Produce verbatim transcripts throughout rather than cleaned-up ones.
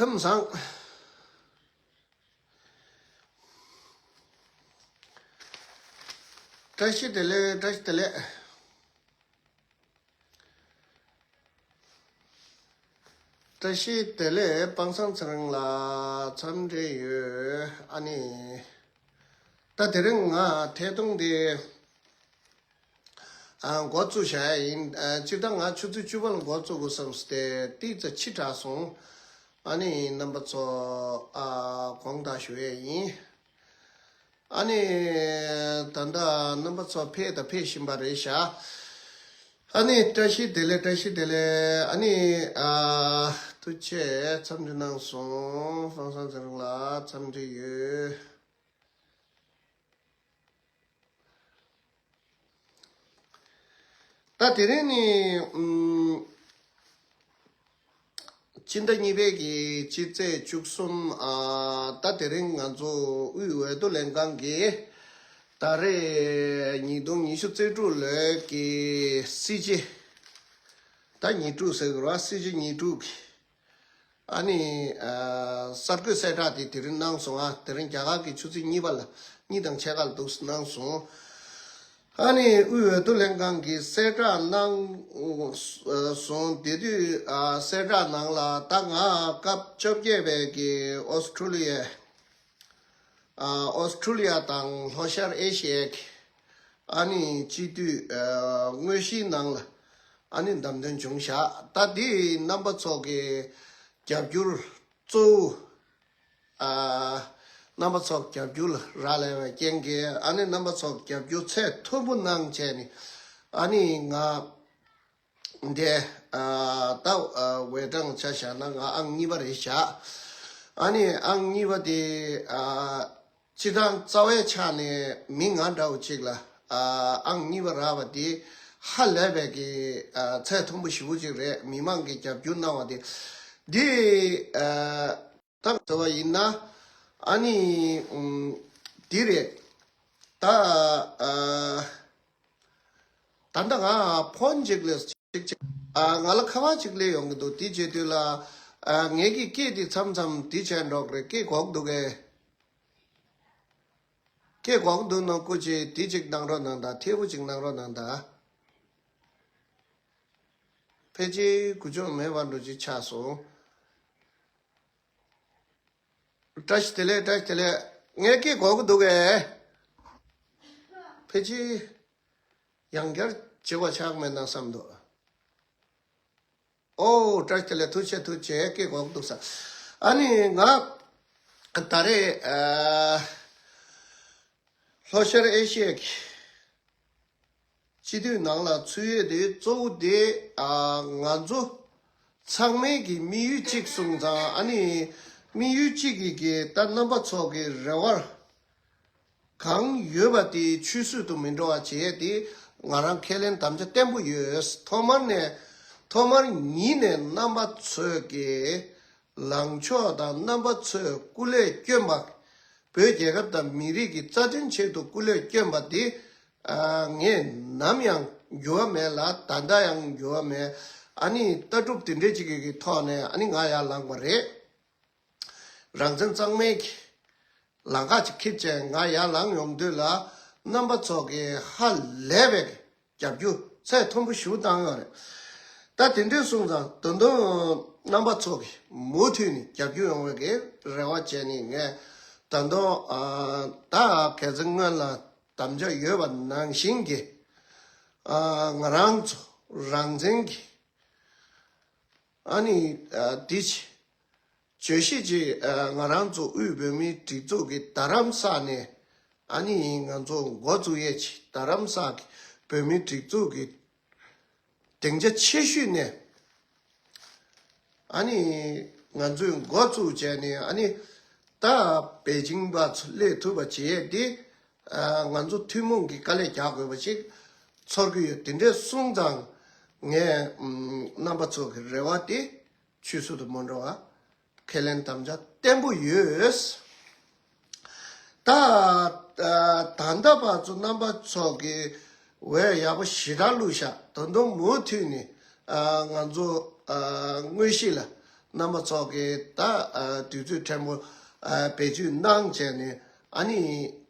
ཁམས་བཟང་། བཀྲ་ཤིས་བདེ་ལེགས། བཀྲ་ཤིས་བདེ་ལེགས། བཀྲ་ཤིས་བདེ་ལེགས། སྤང་བཟང་ཚེ་རིང་ལགས་འཚམས་འདྲི་ཡོད། ཨ་ནི། ད་དེ་རིང་ང་ཐད་གཏོང་འདི་ཨ་འགོ་བཙུགས་བཞག་ཡ་ཡིན། ཨ་སྤྱིར་བཏང་ང་ཆུ་ཚོད་བཅུ་པ་ལ་འགོ་བཙུགས་དགོས་བསམས་ཏེ་ཏིག་ཙམ་ཕྱི་དྲགས་སོང་། ཨ་ནི་རྣམ་པ་ཚོ་ཨ་དགོངས་དག་ཞུ་ཡས་ཡིན། ཨ་ནི་ད་ལྟ་རྣམ་པ་ཚོ་ཕེབས་དང་ཕེབས་བཞིན་པ་རེད་ཤག་ཨ་ནི་བཀྲ་ཤིས་བདེ་ལེགས། བཀྲ་ཤིས་བདེ་ལེགས། ཨ་ནི་ཨ་ཐུགས་རྗེ་ཆེ། འཚམས་འདྲི་གནང་སོང་། སྤང་བཟང་ཚེ་རིང་ལགས་འཚམས་འདྲི་ཡོད། ད་དེ་རིང་ནི་ཨུམ་སྤྱི་ཟླ་གཉིས་པའི་གི་སྤྱི་ཚེས་བཅུ་གསུམ། ཨ་ད་དེ་རིང་ང་ཚོ་དབུས་འོས་བསྡུ་ལྷན་ཁང་གི་ད་རེས་ཉིས་སྟོང་ཉི་ཤུ་རྩ་དྲུག་ལོའི་གི་སྲིད་སྤྱི། ད་ཉི་དྲུག་ཟེར་དགོས་རེད་བ། སྲིད་སྤྱི་ཉི་དྲུག་གི་ཨ་ནི་ཨ་གསར་འགོད་གསལ་བསྒྲགས་དེ་དེ་རིང་གནང་སོང་། ཨ་དེ་རིང་རྒྱ་གར་གྱི་ཆུ་ཚོད་གཉིས་པ་ལ། གཉིས་དང་ཕྱེད་ཀ་ལ་འདུག་གནང་སོང་། ཨ་ནི་དབུས་འོས་བསྡུ་ལྷན་ཁང་གིས་གསལ་བསྒྲགས་གནང་སོང་། དེ་དུས་ཨ་གསལ་བསྒྲགས་ནང་ལ་ད་ང་སྐབས་བཅོ་བརྒྱད་པའི་གི་ཨོ་སི་ཁྲུ་ལི་ཡའི་ཨ་ཨོ་སི་ཁྲུ་ལི་ཡ་དང་ལྷོ་ཤར་ཨེ་ཤི་ཡའི་གི་ཨ་ནི་སྤྱི་འཐུས་ཨ་དངོས་གཞིའི་ནང་ལ་ཨ་ནི་བདམས་ཐོན་བྱུང་བཞག་ད་འདི་རྣམ་པ་ཚོ་གི་རྒྱབ་སྐྱོར་གཙོ་བོ། ཨ་རྣམ་པ་ཚོ་རྒྱབ་སྐྱོར་ལ་རག་ལས་པའི་རྐྱེན་གྱིས། ཨ་ནི་རྣམ་པ་ཚོ་རྒྱབ་སྐྱོར་ཚད་མཐོན་པོ་གནང་བྱས་ནས། ཨ་ནི་ང་འདི་ཨ་ད་ཨ་འོས་གྲངས་ཆ་བཞག་ན་ང་ཨང་གཉིས་པ་རེད་བཞག་ཨ་ནི་ཨང་གཉིས་པ་དེ་ཨ་སྤྱིར་བཏང་རྩ་བའི་ཆ་ནས་མི་ང་འདྲ་བོ་ཅིག་ལ་ཨ་ཨང་གཉིས་པ་རག་པ་དེ་ཧ་ལས་པའི་གི་ཨ་ཚད་མཐོན་པོ་ཞེ་པོ་ཅིག་རེད། མི་མང་གིས་རྒྱབ་སྐྱོར་གནང་བ་དེ། འདི་ཨ་ད་ཟེར་བ་ཡིན་ན། ཨ་ནི་ཨུམ་འདི་རེད། ད་ཨ་ད་ལྟ་ང་ཕོན་ཅིག་ལས་ཅིག་ཅིག་ཨ་ང་ལ་ཁ་པར་ཅིག་སླེབས་ཡོང་གི་འདུག་དེ་བྱེད་དུས་ལ་ཨ་ངེད་ཀྱི་སྐད་དེ་མཚམས་མཚམས་དེ་བྱས་འགྲོ་གི་རེད། སྐད་གོག་འདུག་གས། སྐད་གོག་འདུག་ན་སྐུ་མཁྱེན་དེ་ཅིག་གནང་རོགས་གནང་དང་། ཐད་པོ་ཅིག་གནང་རོགས་གནང་དང་། ཕལ་ཆེར་གུ་ཅོག་མེད་པ་འདྲ་ཅིག་ཆགས་སོང་། བཀྲ་ཤིས་བདེ་ལེགས། བཀྲ་ཤིས་བདེ་ལེགས། ངའི་སྐད་གོ་གི་འདུག་གས། ཕལ་ཆེར་ཡང་བསྐྱར་བྱེད་པ་ཆགས་མེད་ན་བསམ་འདུག་ཨོ་བཀྲ་ཤིས་བདེ་ལེགས། ཐུགས་རྗེ་ཆེ། ཐུགས་རྗེ་ཆེ། སྐད་གོ་གི་འདུག་ས། ཨ་ནི་ང་ད་རེས་ཨ་ལྷོ་ཤར་ཨེ་ཤི་ཡའི་སྤྱི་འཐུས་ནང་ལ་ཚུད་ཡོད་དེ་གཙོ་བོ་དེ་ཨ་ང་ཚོ་ཚང་མའི་གི་དམིགས་ཡུལ་གཅིག་སོང་ཙང་། ཨ་ནི་དམིགས་ཡུལ་གཅིག་གི་གི་ད་རྣམ་པ་ཚོ་གི་རེ་བ་གང་ཡོད་པ་དེ་ཆུད་ཟོས་དུ་མི་འགྲོ་བ་བྱེད་དེ་ང་རང་ཁས་ལེན་དམ་བཅའ་བརྟན་པོ་ཡོད། ཐོག་མར་ནས་ཐོག་མར་ཉིད་ནས་རྣམ་པ་ཚོས་གི་ལངས་ཕྱོགས་དང་རྣམ་པ་ཚོས་སྐུ་ལས་བསྐྱོན་པ། བོད་རྒྱལ་ཁབ་དང་མི་རིགས་ཀྱི་རྩ་དོན་ཆེད་དུ་སྐུ་ལས་བསྐྱོན་པ་འདི་ཨ་ངས་ནམ་ཡང་འགྱུར་བ་མེད་ལ་ད་ལྟ་ཡང་འགྱུར་བ་མེད། ཨ་ནི་ལྟ་གྲུབ་དེ་འདྲའི་ཅིག་གི་ཐོག་ནས་ཨ་ནི་ང་ཡར་ལངས་པ་རེད། རང་བཙན་གཙང་མའི་གི་ལམ་ཁ་ཅིག་འཁེལ་བྱས་ང་ཡར་ལངས་ཡོང་དུས་ལ་རྣམ་པ་ཚོ་གི་ཧ་ལས་པའི་གི་རྒྱབ་སྐྱོར་ཚད་མཐོན་པོ་ཞེ་པོ་བཏང་ཡོད་རེད། ད་དེ་འདྲའི་སོང་ཙང་ད་དུང་རྣམ་པ་ཚོ་གིས་མུ་མཐུད་ནས་རྒྱབ་སྐྱོར་ཡོང་བའི་གི་རེ་བ་བྱས་ནས་ངས་ད་དུང་ཨ་ད་ག་ཚོད་སྔོན་ལ་དམ་བཅའ་ཡོད་པ་ནང་བཞིན་གྱི་ཨ་ང་རང་ཚོ་རང་བཙན་གྱི་ཨ་ནི་ཨ་འདི་ཆེ། བརྗོད་གཞི་ཅིག་ཨ་ང་རང་ཚོ་དབུས་བོད་མིའི་སྒྲིག་འཛུགས་ཀྱི་རྡ་རམ་ས་ནས་ཨ་ནི་ང་ཚོ་འགོ་བཙུགས་ཡས་ཆེ། རྡ་རམ་ས་གི་བོད་མིའི་སྒྲིག་འཛུགས་ཀྱི་སྡིངས་ཆ་ཆེ་ཤོས་ནས་ཨ་ནི་ང་ཚོས་འགོ་བཙུགས་བྱས་ནས་ཨ་ནི་ད་པེ་ཅིང་པ་ཚོ་སླེབས་ཐུབ་པ་བྱེད་ཡས་དེ་ཨ་ང་ཚོ་ཐུན་མོང་གི་དཀའ་ལས་རྒྱག་དགོས་པ་ཞིག་ཚོར་གྱི་ཡོད། དེ་འདྲས་སོང་ཙང་ངས་ཨམ་རྣམ་པ་ཚོ་གི་རེ་བ་དེ་ཆུད་ཟོས་དུ་མི་འགྲོ་བ་ཁས་ལེན་དམ་བཅའ་བརྟན་པོ་ཡོད། ད་ད་ད་ལྟ་བར་དུ་རྣམ་པ་ཚོ་གི་འོས་ཡག་པོ་ཞེ་དྲག་བླུགས་ཤག་ད་དུང་མུ་མཐུད་ནས་ཨ་ང་ཚོ་ཨ་དངོས་གཞི་ལ་ རྣམ་པ་ཚོ་གིས་ད་ཨ་དུས་ཚོད་ཕྲན་བུ་ཨ་བེད་སྤྱོད་གནང་བྱས་ནས་ཨ་ནི་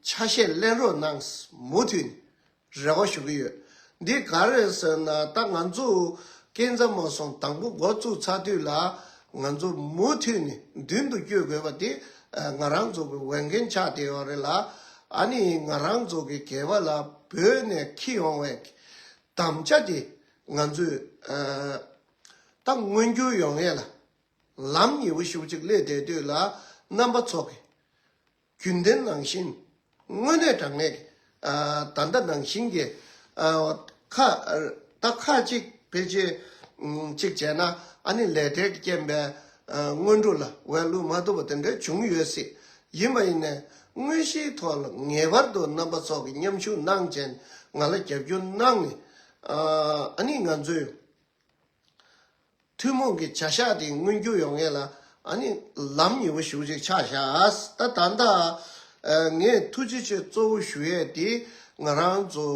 ཆ་ཤས་ལེན་རོགས་གནང་། མུ་མཐུད་ནས་རེ་བ་ཞུ་གི་ཡོད། འདི་ག་རེ་ཟེར་ན་ད་ང་ཚོ་སྐྱེ་མཚམས་མ་སོང་དང་པོ་འགོ་བཙུགས་ཚར་དུས་ལ་ང་ཚོ་མུ་མཐུད་ནས་མདུན་དུ་སྐྱོད་དགོས་པ་དེ་ཨ་ང་རང་ཚོ་གི་འོས་འགན་ཆགས་བསྡད་ཡོད་རེད་ལ། ཨ་ནི་ང་རང་ཚོ་གི་སྒེར་པ་ལ་བོད་ནས་འཁྱེར་ཡོང་བའི་དམ་བཅའ་དེ་ང་ཚོས་ཨ་ད་མངོན་འགྱུར་ཡོང་ཡས་ལ་ལམ་ཉེ་བོ་ཞེ་པོ་ཅིག་སླེབས་བསྡད་དུས་ལ་རྣམ་པ་ཚོ་གི་རྒྱུན་ལྡན་ནང་བཞིན་དངོས་གནས་དྲང་གནས་ཀྱི་ཨ་ད་ལྟ་ནང་བཞིན་གྱི་ཨ་ཁ་ད་ཁ་ཅིག་ཕལ་ཆེར་ཨམ་ཅིག་བྱས་ན་ཨ་ནི་ལས་བྲེལ་རྐྱེན་པས་ཨ་སྔོན་འགྲོ་ལ་འོས་བླུག་མ་ཐུབ་པ་དེ་འདྲ་བྱུང་ཡོད་སྲིད། ཡིན་པ་ཡིན་ནའི་དངོས་གཞིའི་ཐོག་ལ་ངེས་པར་དུ་རྣམ་པ་ཚོ་གི་མཉམ་ཞུགས་གནང་བྱས་ང་ལ་རྒྱབ་སྐྱོར་གནང་ནས་ཨ་ཨ་ནི་ང་ཚོའི་ཐུན་མོང་གི་བྱ་གཞག་དེ་མངོན་འགྱུར་ཡོང་ཡས་ལ་ཨ་ནི་ལམ་ཉེ་བོ་ཞེ་པོ་ཅིག་ཆགས་བཞག་ད་ད་ལྟ་ཨ་ངས་ཐུགས་རྗེ་ཆེ་གཙོ་བོ་ཞུ་ཡས་དེ་ང་རང་ཚོ་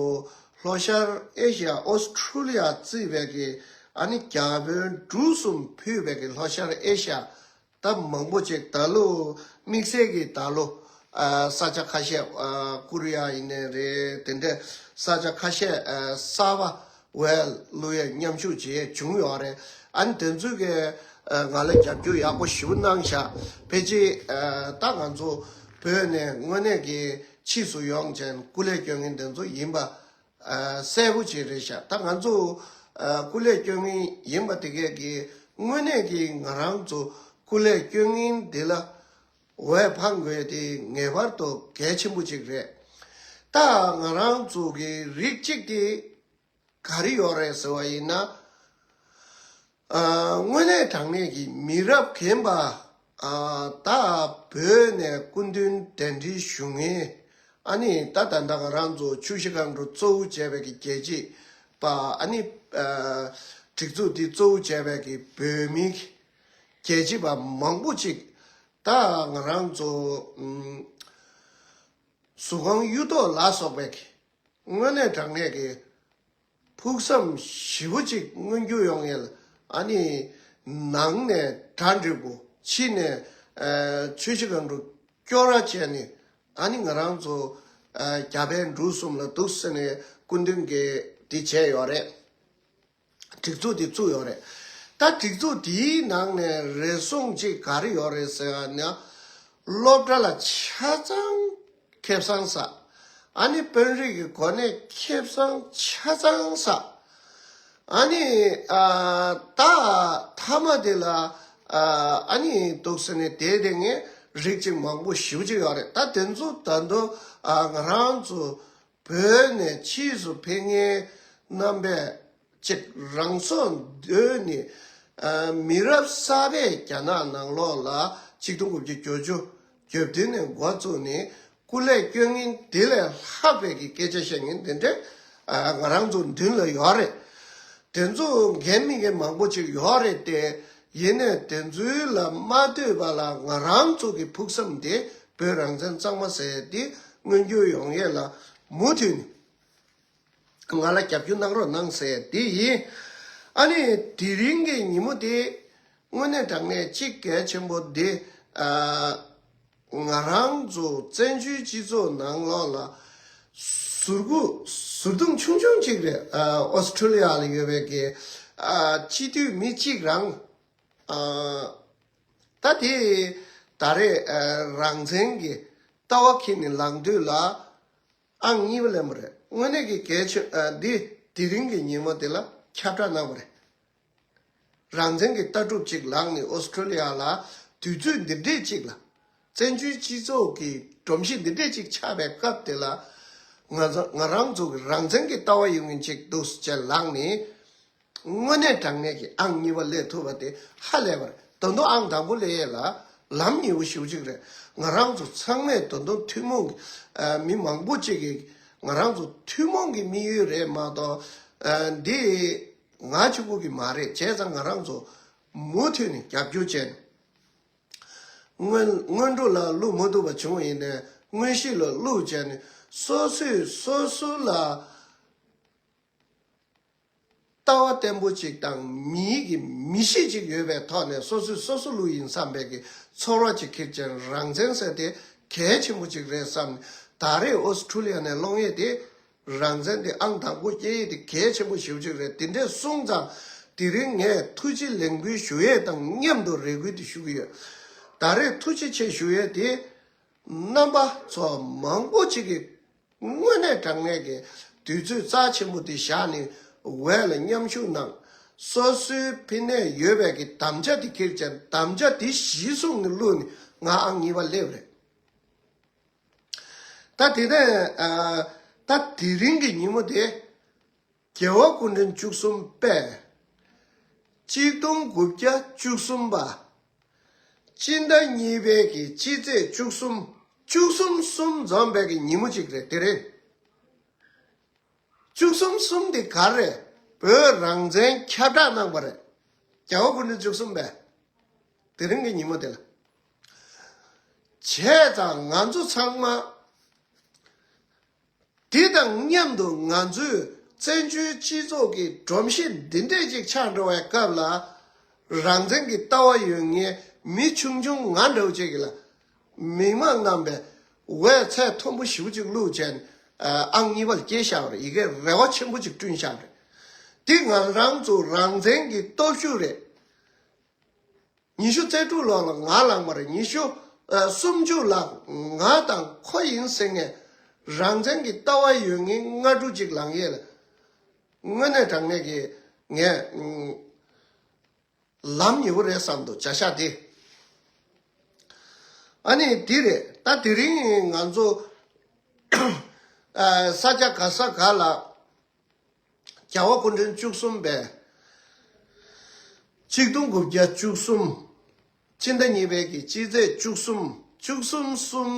ལྷོ་ཤར་ཨེ་ཤི་ཡ་ཨོ་སི་ཁྲུ་ལི་ཡ་བརྩིས་པའི་གི་ཨ་ནི་བརྒྱ་དཔོན་འབྲུ་གསུམ་ཕུད་པའི་གི་ལྷོ་ཤར་ཨེ་ཤི་ཡ་ད་མང་པོ་ཅིག་ད་ལོ་དམིགས་བསལ་གྱི་ད་ལོ་ཨ་ས་ཆ་ཁ་ཤས་ཨ་ཀོ་རི་ཡ་ཡིན་ནའི་རེད། དེ་འདྲ་ས་ཆ་ཁ་ཤས་ཨ་གསར་པ་འོས་བླུག་ཡས་མཉམ་ཞུགས་བྱེད་ཡས་བྱུང་ཡོད་རེད། ཨ་ནི་དེ་ཚོ་གི་ཨ་ང་ལ་རྒྱབ་སྐྱོར་ཡག་པོ་ཞེ་པོ་གནང་ཤག་ཕལ་ཆེར་ཨ་ད་ང་ཚོ་བོད་ནས་དངོས་གནས་ཀྱི་ཕྱིས་སུ་ཡོང་བྱས་སྐུ་ལས་སྐྱོན་མཁན་དེ་ཚོ་ཡིན་པ། ཨ་གསལ་པོ་ཅིག་རེད་ཤག་ད་ང་ཚོ་ཨ་སྐུ་ལས་སྐྱོན་མཁན་ཡིན་པ་དེ་གས་ཀྱིས་དངོས་གནས་ཀྱི་ང་རང་ཚོ་སྐུ་ལས་སྐྱོན་མཁན་དེ་ལ་འོས་འཕང་དགོས་དེ་ངེས་པར་དུ་གལ་ཆེན་པོ་ཅིག་རེད། ད་ང་རང་ཚོ་གི་རིགས་གཅིག་དེ་ག་རེ་ཡོད་རེད་ཟེར་བ་ཡིན་ན། ཨ་དངོས་གནས་དྲང་གནས་ཀྱི་མི་རབས་རྒན་པ་ཨ་ད་བོད་ནས་སྐུ་མདུན་གདན་འདྲེན་ཞུ་མཁན་ཨ་ནི་ད་ད་ལྟ་ང་རང་ཚོ་ཆུ་བཞི་སྒང་དྲུག་གཙོ་བོ་བྱས་པའི་གི་རྒྱལ་གཅེས་པ་ཨ་ནི་ཨ་སྒྲིག་འཛུགས་འདི་གཙོ་བོ་བྱས་པའི་གི་བོད་མི་རྒྱལ་གཅེས་པ་མང་པོ་ཅིག་ད་ང་རང་ཚོ་ཨམ་གཟུགས་ཁམས་གཡུ་ཐོག་ལ་སོགས་པའི་གི་དངོས་གནས་དྲང་གནས་ཀྱི་ཕུགས་བསམ་ཞེ་པོ་ཅིག་མངོན་འགྱུར་ཡོང་ཡས་ལ་ཨ་ནི་ནང་ནས་གྲ་འགྲིག་པོ་ཕྱི་ནས་ཨ་ཆུ་བཞི་སྒང་དྲུག་སྐྱོར་ར་བྱས་ནས་ཨ་ནི་ང་རང་ཚོ་ཨ་བརྒྱ་དཔོན་འབྲུ་གསུམ་ལ་འདུག་ཟེར་ནས་སྐུ་མདུན་གྱིས་འདི་བྱས་ཡོད་རེད། སྒྲིག་འཛུགས་འདི་བཙུགས་ཡོད་རེད། ད་སྒྲིག་འཛུགས་འདིའི་ནང་ནས་རེ་ཟུང་གཅིག་ག་རེ་ཡོད་རེད་ཟེར་ན། སློབ་གྲྭ་ལ་ཆ་ཚང་ཁེ་བཟང་ས། ཨ་ནི་དཔོན་རིགས་ཀྱི་གོ་གནས་ཁེ་བཟང་ཆ་ཚང་ས། ཨ་ནི་ཨ་ད་མཐའ་མ་དེ་ལ་ཨ་ཨ་ནི་འདུག་ཟེར་ནས་དེ་དེ་ངས་རིགས་གཅིག་མང་པོ་ཞེ་པོ་ཅིག་ཡོད་རེད། ད་དེ་ཚོ་ད་དུང་ཨ་ང་རང་ཚོ་བོད་ནས་ཕྱིས་སུ་ཕེབས་མཁན་རྣམ་པས་ཅིག་རང་སྲོག་བསྡོས་ནས་ཨ་མི་རབས་གསར་པས་རྒྱ་ནག་ནང་ལོགས་ལ་ཆིག་སྟོང་དགུ་བརྒྱ་བརྒྱད་ཅུ་གྱ་བདུན་ནས་འགོ་བཙུགས་ནས་སྐུ་ལས་སྐྱོན་མཁན་དེ་ལས་ལྷག་པའི་གི་སྐད་ཆ་བཤད་མཁན་དེ་འདྲས་ཨ་ང་རང་ཚོ་མདུན་ལ་ཡོད་རེད། དེ་ཚོ་འགན་མི་འགན་མང་པོ་ཅིག་ཡོད་རེད་དེ། ཡིན་ནའི་དེ་ཚོའི་ལ་མ་ལྟོས་པ་ལ་ང་རང་ཚོ་གི་ཕུགས་བསམ་དེ་བོད་རང་བཙན་གཙང་མ་ཟེར་ཡས་དེ་མངོན་འགྱུར་ཡོང་ཡས་ལ་མུ་མཐུད་ནས་ང་ལ་རྒྱབ་སྐྱོར་གནང་རོགས་གནང་ཟེར་ཡས་དེ་ཡིན། ཨ་ནི་དེ་རིང་གི་ཉིན་མོ་དེ་དངོས་གནས་དྲང་གནས་གཅིག་གལ་ཆེན་པོ་དེ་ཨ། ང་རང་ཚོ་བཙན་བྱོལ་སྤྱི་ཚོགས་ནང་ལོགས་ལ་ཟུར་འགུག་ཟུར་མཐུན་ཆུང་ཆུང་ཅིག་རེད། ཨ་ཨོ་སི་ཁྲུ་ལི་ཡ་ལ་ཡོད་པའི་གི་ཨ་སྤྱི་འཐུས་མི་གཅིག་རང་ཨ་ད་དེ་ད་རེས་ཨ་རང་བཙན་གྱི་ལྟ་བ་འཁྱེར་ནས་ལངས་དུས་ལ་ཨང་གཉིས་པ་ལེན་པ་རེད། དངོས་གནས་ཀྱི་གལ་ཆེ་ཨ་འདི་དེ་རིང་གི་ཉིན་མོ་དེ་ལ་ཁྱབ་བསྒྲགས་གནང་བ་རེད། རང་བཙན་གྱི་ལྟ་གྲུབ་ཅིག་ལངས་ནས་ཨོ་སི་ཁྲུ་ལི་ཡ་ལ་དུས་ཚོད་འདི་འདྲས་ཅིག་ལ་བཙན་བྱོལ་སྤྱི་ཚོགས་ཀྱི་སྒྲོམ་གཞི་འདི་འདྲས་ཅིག་ཆགས་པའི་སྐབས་དེ་ལ་ང་ཚོ་ང་རང་ཚོ་གི་རང་བཙན་གྱི་ལྟ་བ་ཡོད་མཁན་ཅིག་འདུག་ཟེར་ལངས་ནས་དངོས་གནས་དྲང་གནས་ཀྱི་ཨང་གཉིས་པ་སླེབས་ཐུབ་པ་དེ་ཧ་ལས་པ་རེད། ད་དུང་ཨང་དང་པོ་སླེབས་ཡས་ལ་ལམ་ཉེ་བོ་ཞེ་པོ་ཅིག་རེད། ང་རང་ཚོ་ཚང་མས་ད་དུང་ཐུན་མོང་གི་ཨ་མི་མང་པོ་ཅིག་གིས་ང་རང་ཚོ་ཐུན་མོང་གི་དམིགས་ཡུལ་རེད་མ་གཏོགས་ཨ་འདི། ང་གཅིག་པུ་གི་མ་རེད། བྱས་ཙང་ང་རང་ཚོ་མུ་མཐུད་ནས་རྒྱབ་སྐྱོར་བྱས་ནས་སྔོན་སྔོན་འགྲོ་ལ་བླུག་མ་ཐུབ་པ་བྱུང་བ་ཡིན་ནའི་དངོས་གཞི་ལ་བླུག་བྱས་ནས་སོ་སོས་སོ་སོ་ལ་ ལྟ་བ་བརྟན་པོ་ཅིག་དང་མིའི་གི་མི་གཤིས་ཅིག་ཡོད་པའི་ཐོག་ནས་སོ་སོས་སོ་སོ་ལུགས་ཡིན་བསམ་པའི་གི་ཚོར་བ་ཅིག་ཁྱེར་ཅན་རང་བཙན་ཟེར་དེ་གལ་ཆེན་པོ་ཅིག་རེད་བསམ་ནས། ད་རེས་ཨོ་སི་ཁྲུ་ལི་ཡ་ནས་སློང་ཡས་དེ་རང་བཙན་དེ་ཨང་དང་པོ་སྐྱེ་ཡས་དེ་གལ་ཆེན་པོ་ཞེ་པོ་ཅིག་རེད། དེ་འདྲས་སོང་ཙང་དེ་རིང་ངས་ཐུགས་རྗེ་ལེགས་འབུལ་ཞུ་ཡས་དང་མཉམ་དུ་རེ་སྐུལ་དེ་ཞུ་གི་ཡོད། ད་རེས་ཐུགས་རྗེ་ཆེ་ཞུ་ཡས་དེ་རྣམ་པ་ཚོ་མང་པོ་ཅིག་གིས་དངོས་གནས་དྲང་གནས་ཀྱི་དུས་ཚོད་རྩ་ཆེན་པོ་དེ་བཞག་ནས་འོས་ལ་མཉམ་ཞུགས་གནང་། སོ་སོའི་ཕི་ནས་ཡོད་པའི་གི་དམ་བཅའ་དེ་ཁྱེར་ཅན་དམ་བཅའ་དེ་གཞི་བཟུང་ནས་བླུགས་ནས་ང་ཨང་གཉིས་པ་སླེབས་རེད། ད་དེ་ནས་ཨ། ད་དེ་རིང་གི་ཉིན་མོ་དེ་རྒྱལ་བ་སྐུ་ཕྲེང་བཅུ་གསུམ་པས་གཅིག་སྟོང་དགུ་བརྒྱ་བཅུ་གསུམ་པ་སྤྱི་ཟླ་གཉིས་པའི་གི་སྤྱི་ཚེས་བཅུ་གསུམ། བཅུ་གསུམ་གསུམ་འཛོམས་པའི་གི་ཉིན་མོ་གཅིག་རེད། དེ་རེད། བཅུ་གསུམ་གསུམ་དེ་ག་རེད། བོད་རང་བཙན་ཁྱབ་བསྒྲགས་གནང་བ་རེད། རྒྱལ་བ་སྐུ་ཕྲེང་བཅུ་གསུམ་པས་དེ་རིང་གི་ཉིན་མོ་དེ་ལ། བྱས་ཙང་ང་ཚོ་ཚང་མ་དེ་དང་མཉམ་དུ་ང་ཚོས་བཙན་བྱོལ་སྤྱི་ཚོགས་ཀྱི་སྒྲོམ་གཞི་འདི་འདྲས་ཅིག་ཆགས་འགྲོ་བའི་སྐབས་ལ། རང་བཙན་གྱི་ལྟ་བ་ཡོད་མཁན་མི་ཆུང་ཆུང་ང་འདྲ་བོ་ཅིག་གིས་ལ། མི་མང་རྣམ་པས་འོས་ཚད་མཐོན་པོ་ཞེ་པོ་ཅིག་བླུགས་བྱས་ཨང་གཉིས་པ་ལ་སྐྱེས་བཞག་པ་རེད། ཡི་གེ་རེ་བ་ཆེན་པོ་ཅིག་བསྐྲུན་བཞག་པ་རེད། འདི་ང་རང་ཚོ་རང་བཙན་གྱི་སྟོབས་ཤུགས་རེད། ཉི་ཤུ་རྩ་དྲུག་ལོ་ལ་ང་ལངས་པ་རེད། ཉི་ཤུ་སུམ་ཅུ་ལ་ང་དང་ཁོ་ཡིན་ཟེར་མཁན་རང་བཙན་གྱི་ལྟ་བ་ཡོད་མཁན་ལྔ་དྲུག་ཅིག་ལངས་ཡས་ལ། དངོས་གནས་དྲང་གནས་ཀྱི་ངས་ལམ་ཉེ་བོ་རེད་བསམ་འདུག་བྱ་བཞག་དེ། ཨ་ནི་འདི་རེད། ད་དེ་རིང་ང་ཚོ་ས་ཆ་ག་ས་ག་ལ་རྒྱལ་བ་སྐུ་ཕྲེང་བཅུ་གསུམ་པས་གཅིག་སྟོང་དགུ་བརྒྱ་བཅུ་གསུམ། སྤྱི་ཟླ་གཉིས་པའི་གི་སྤྱི་ཚེས་བཅུ་གསུམ། བཅུ་གསུམ་གསུམ་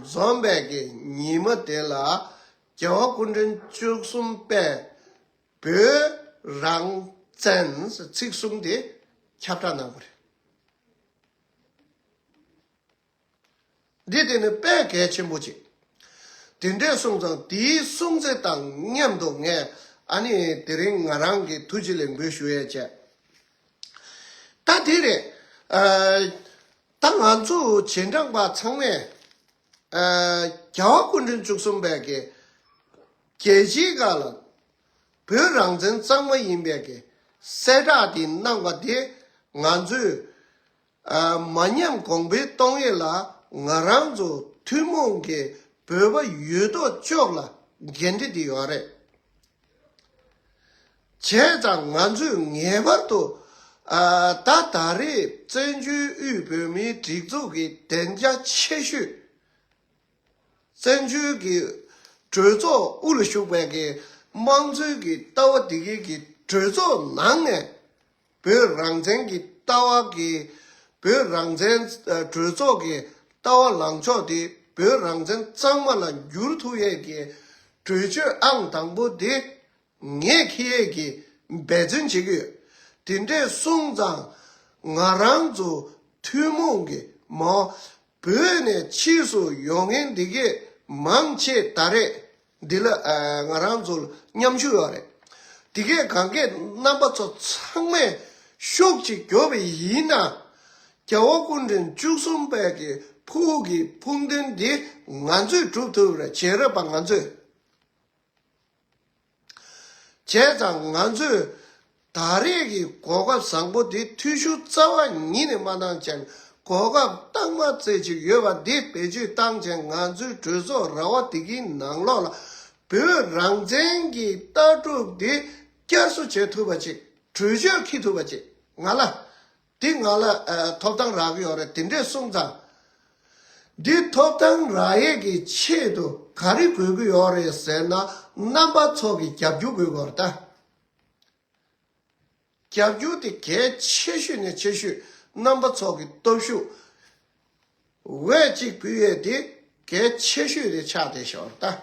འཛོམས་པའི་གི་ཉི་མ་དེ་ལ་རྒྱལ་བ་སྐུ་ཕྲེང་བཅུ་གསུམ་པས་བོད་རང་བཙན་ཚིག་གསུམ་དེ་ཁྱབ་བསྒྲགས་གནང་བ་རེད། འདི་དེ་ནི་དཔེ་གལ་ཆེན་པོ་ཅིག་དེ་འདྲས་སོང་ཙང་དེའི་སྲུང་བརྩི་དང་མཉམ་དུ་ངས་ཨ་ནི་དེ་རིང་ང་རང་གི་ཐུགས་རྗེ་ལེགས་འབུལ་ཞུ་ཡས་བྱས། ད་དེ་རེད། ཨ། ད་ང་ཚོ་རྗེས་འབྲང་པ་ཚང་མས་ཨ། རྒྱལ་བ་སྐུ་ཕྲེང་བཅུ་གསུམ་པའི་གི་རྒྱལ་སྤྱིའི་སྒང་ལ་བོད་རང་བཙན་གཙང་མ་ཡིན་པའི་གི་གསལ་བསྒྲགས་དེ་གནང་བ་དེ་ང་ཚོས་ཨ། མ་ཉམས་གོང་འཕེལ་གཏོང་ཡས་ལ་ང་རང་ཚོ་ཐུན་མོང་གི་བོད་པ་ཡོད་དོ་ཅོག་ལ་འགན་འཁྲི་དེ་ཡོད་རེད། བྱས་ཙང་ང་ཚོས་ངེས་པར་དུ་ཨ། ད་ད་རེས་བཙན་བྱོལ་དབུས་བོད་མིའི་སྒྲིག་འཛུགས་ཀྱི་བདེ་འཇགས་ཆེ་ཤོས། བཙན་བྱོལ་གྱི་གྲོས་ཚོགས་དབུ་ལ་བཞུགས་པའི་གི་དམངས་གཙོའི་གི་ལྟ་བ་འདི་གའི་གི་གྲོས་ཚོགས་ནང་ནས་བོད་རང་བཙན་གྱི་ལྟ་བ་གི་བོད་རང་བཙན་གྲོས་ཚོགས་ཀྱི་ལྟ་བ་ལངས་ཕྱོགས་དེ་བོད་རང་བཙན་གཙང་མ་ལ་འགྱུར་ཐུབ་ཡས་ཀྱི་གྲོས་ཆོད་ཨང་དང་པོ་དེ་ངས་འཁྱེར་ཡས་ཀྱི་འབད་བརྩོན་བྱེད་ཀྱི་ཡོད། དེ་འདྲས་སོང་ཙང་ང་རང་ཚོ་ཐུན་མོང་གི་མ་བོད་ནས་ཕྱིས་སུ་ཡོང་མཁན་འདི་གས་མང་ཆེ་ད་རེས་འདི་ལ་ང་རང་ཚོ་མཉམ་ཞུགས་ཡོད་རེད། འདི་གས་གང་གས་རྣམ་པ་ཚོ་ཚང་མས་ཤུགས་ཅིག་རྒྱོབ་པ་ཡིན་ན་རྒྱལ་བ་སྐུ་ཕྲེང་བཅུ་གསུམ་པའི་གི་ཕུགས་ཀྱི་ཕུགས་འདུན་འདི་ང་ཚོས་སྒྲུབ་ཐུབ་རེད། བྱེས་རབས་པ་ང་ཚོས། བྱས་ཙང་ང་ཚོས་ད་རེས་ཀྱི་གོ་སྐབས་བཟང་པོ་འདི་འཐུས་ཤོར་རྩ་བ་ཉིད་ནས་མ་གནང་ཅན་གོ་སྐབས་གཙང་མ་རྩེ་གཅིག་ཡོད་པ་འདི་བེད་སྤྱོད་བཏང་ཅན་ང་ཚོའི་གྲོས་ཚོགས་ར་བ་འདི་གི་ནང་ལོགས་ལ་བོད་རང་བཙན་གྱི་ལྟ་གྲུབ་འདི་བསྐྱར་གསོ་བྱེད་ཐུབ་པ་ཅིག་གྲོས་ཆོད་འཁྱེར་ཐུབ་པ་ཅིག་ང་ལ། འདི་ང་ལ་ཨ། ཐོབ་ཐང་རག་གི་ཡོད་རེད། དེ་འདྲས་སོང་ཙང་། འདི་ཐོབ་ཐང་རག་ཡས་ཀྱི་ཆེད་དུ་ག་རེ་དགོས་ཀྱི་ཡོད་རེད་ཟེར་ན་རྣམ་པ་ཚོ་གི་རྒྱབ་སྐྱོར་དགོས་ཀྱི་ཡོད་རེད་ད། རྒྱབ་སྐྱོར་དེ་གལ་ཆེ་ཤོས་ནས་ཆེ་ཤོས་རྣམ་པ་ཚོ་གི་སྟོབས་ཤུགས་འོས་གཅིག་ཕུལ་ཡས་དེ་གལ་ཆེ་ཤོས་དེ་ཆགས་བསྡད་ཤག་རེད་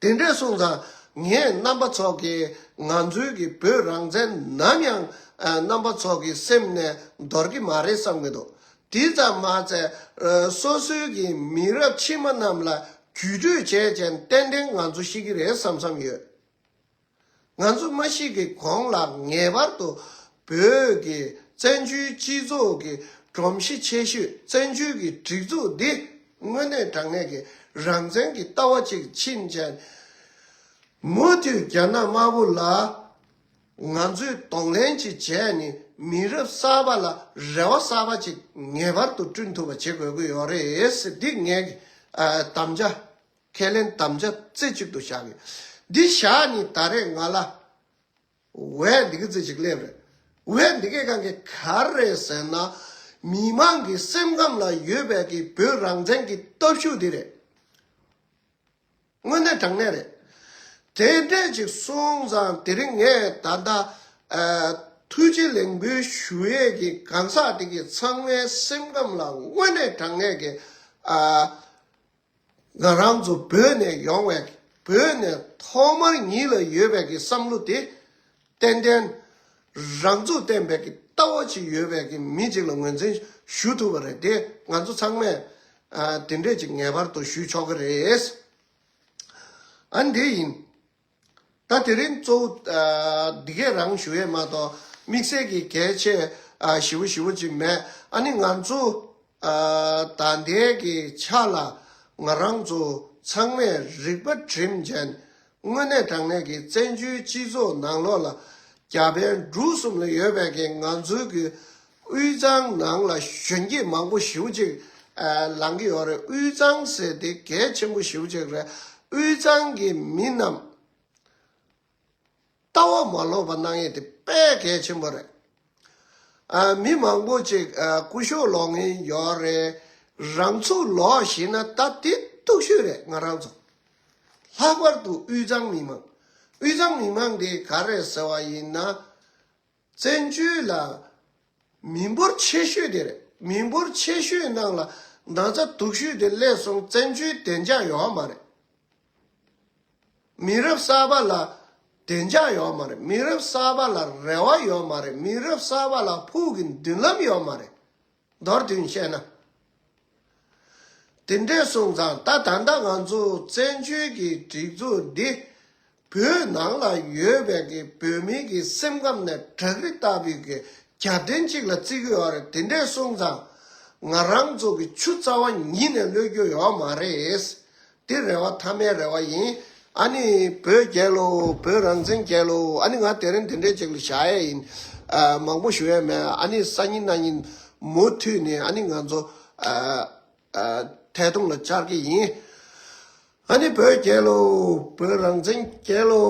ད། དེ་འདྲས་སོང་ཙང་ངས་རྣམ་པ་ཚོ་གིས་ང་ཚོའི་གི་བོད་རང་བཙན་ནམ་ཡང་ཨ། རྣམ་པ་ཚོ་གི་སེམས་ནས་འདོར་གི་མ་རེད་བསམ་གི་འདུག་དེ་ཙམ་མ་ཚད་ཨ། སོ་སོའི་གི་མི་རབས་ཕྱི་མ་རྣམས་ལ་བརྒྱུད་སྤྲོད་བྱས་ཙང་ཏན་ཏན་ང་ཚོ་ཤེས་ཀྱི་རེད་བསམ་བསམ་ཡོད། ང་ཚོ་མ་ཤི་གི་གོང་ལ་ངེས་པར་དུ་བོད་ཀྱི་བཙན་བྱོལ་སྤྱི་ཚོགས་ཀྱི་སྒྲོམ་གཞི་ཆེ་ཤོས་བཙན་བྱོལ་གྱི་སྒྲིག་འཛུགས་འདི་དངོས་གནས་དྲང་གནས་ཀྱི་རང་བཙན་གྱི་ལྟ་བ་ཅིག་ཕྱིན་བྱས། མུ་མཐུད་རྒྱ་ནག་དམར་པོ་ལ་ང་ཚོས་གདོང་ལེན་ཅིག་བྱས་ནས་མི་རབས་གསར་པ་ལ་རེ་བ་གསར་པ་ཅིག་ངེས་པར་དུ་བསྐྲུན་ཐུབ་པ་བྱེད་དགོས་ཀྱི་ཡོད་རེད་ཟེར། འདི་ངས་ཨ་དམ་བཅའ། ཁས་ལེན་དམ་བཅའ་རྩེ་གཅིག་ཏུ་བཞག་ཡོད། འདི་བཞག་ནས་ད་རེས་ང་ལ་འོས་འདི་ག་ཙི་ཅིག་སླེབས་རེད། འོས་འདི་གའི་སྒང་གི་ག་རེ་རེད་ཟེར་ན། མི་མང་གི་སེམས་ཁམས་ལ་ཡོད་པའི་གི་བོད་རང་བཙན་གྱི་སྟོབས་ཤུགས་འདི་རེད། དངོས་གནས་དྲང་གནས་རེད། དེ་འདྲས་ཅིག་སོང་ཙང་དེ་རིང་ངས་ད་ལྟ་ཨ་ཐུགས་རྗེ་ལེགས་འབུལ་ཞུ་ཡས་ཀྱི་གང་ཟག་དེ་གི་ཚང་མའི་སེམས་ཁམས་ལ་དངོས་གནས་དྲང་གནས་ཀྱི་ཨ་ང་རང་ཚོ་བོད་ནས་ཡོང་བའི་བོད་ནས་ཐོག་མར་ཉིད་ལ་ཡོད་པའི་གི་བསམ་བློ་དེ་ཏན་ཏན་རང་ཚུགས་བརྟན་པའི་གི་ལྟ་བ་ཅིག་ཡོད་པའི་གི་མི་ཅིག་ལ་ངོས་འཛིན་ཞུ་ཐུབ་པ་རེད་དེ། ང་ཚོ་ཚང་མས་ཨ་དེ་འདྲས་ཅིག་ངེས་པར་དུ་ཞུ་ཆོག་གི་རེད། ཨ་འདི་ཡིན། ད་དེ་རིང་གཙོ་བོ་ཨ་འདི་གས་རང་ཞུ་ཡས་མ་གཏོགས་དམིགས་བསལ་གྱི་གལ་ཆེ་ཨ་ཞེ་པོ་ཞེ་པོ་ཅིག་མེད། ཨ་ནི་ང་ཚོ་ཨ་ད་ལྟའི་གི་ཆ་ལ་ང་རང་ཚོ་ཚང་མས་རིག་པ་བསྒྲིམས་བྱས་དངོས་གནས་དྲང་གནས་ཀྱི་བཙན་བྱོལ་སྤྱི་ཚོགས་ནང་ལོགས་ལ་རྒྱ་བལ་འབྲུག་གསུམ་ལ་ཡོད་པའི་གི་ང་ཚོའི་གི་དབུས་གཙང་ནང་ལ་གཞོན་སྐྱེས་མང་པོ་ཞེ་པོ་ཅིག་ཨ་ལངས་ཀྱི་ཡོད་རེད། དབུས་གཙང་ཟེར་དེ་གལ་ཆེན་པོ་ཞེ་པོ་ཅིག་རེད། དབུས་གཙང་གི་མི་རྣམས་ལྟ་བ་མ་ལོག་པ་གནང་ཡས་དེ་དཔེ་གལ་ཆེན་པོ་རེད། ཨ་མི་མང་པོ་ཅིག་ཨ་སྐུ་གཞོགས་ལོག་མཁན་ཡོད་རེད། རང་ཚུགས་ལོག་ཤེས་ན་ད་དེ་སྡུག་ཤོས་རེད། ང་རང་ཚོ་ལྷག་པར་དུ་དབུས་གཙང་མི་མང་། དབུས་གཙང་མི་མང་དེ་ག་རེད་ཟེར་བ་ཡིན་ན། བཙན་བྱོལ་ལ་མི་འབོར་ཆེ་ཤོས་དེ་རེད། མི་འབོར་ཆེ་ཤོས་ནང་ལ་ན་ཚ་སྡུག་ཤོས་དེ་སླེབས་སོང་། བཙན་བྱོལ་བདེ་འཇགས་ཡོད་མ་རེད། མི་རབས་གསར་པ་ལ་བདེ་འཇགས་ཡོད་མ་རེད། མི་རབས་གསར་པ་ལ་རེ་བ་ཡོད་མ་རེད། མི་རབས་གསར་པ་ལ་ཕུགས་ཀྱི་མདུན་ལམ་ཡོད་མ་རེད། མདོར་བསྡུས་བཤད་ན། དེ་འདྲས་སོང་ཙང་ད་ད་ལྟ་ང་ཚོ་བཙན་བྱོལ་གྱི་སྒྲིག་འཛུགས་འདི་བོད་ནང་ལ་ཡོད་པའི་གི་བོད་མིའི་གི་སེམས་ཁམས་ནས་བྲག་རི་ལྟ་བུའི་གི་རྒྱབ་རྟེན་གཅིག་ལ་བརྩི་གི་ཡོད་རེད། དེ་འདྲས་སོང་ཙང་ང་རང་ཚོ་གི་ཆུ་རྩ་བ་ཉིད་ནས་གློད་རྒྱུ་ཡོད་མ་རེད། དེ་རེ་བ་མཐའ་མའི་རེ་བ་ཡིན། ཨ་ནི་བོད་རྒྱལ་ལོ། བོད་རང་བཙན་རྒྱལ་ལོ། ཨ་ནི་ང་དེ་རིང་དེ་འདྲའི་ཅིག་ལ་བཞག་ཡས་ཡིན། ཨ་མང་པོ་ཞུ་ཡས་མེད། ཨ་ནི་སང་ཉིན་གནངས་ཉིན་མུ་མཐུད་ནས་ཨ་ནི་ང་ཚོ་ཨ་ཨ་ཐད་གཏོང་ལ་བཅར་གྱི་ཡིན། ཨ་ནི་བོད་རྒྱལ་ལོ། བོད་རང་བཙན་རྒྱལ་ལོ།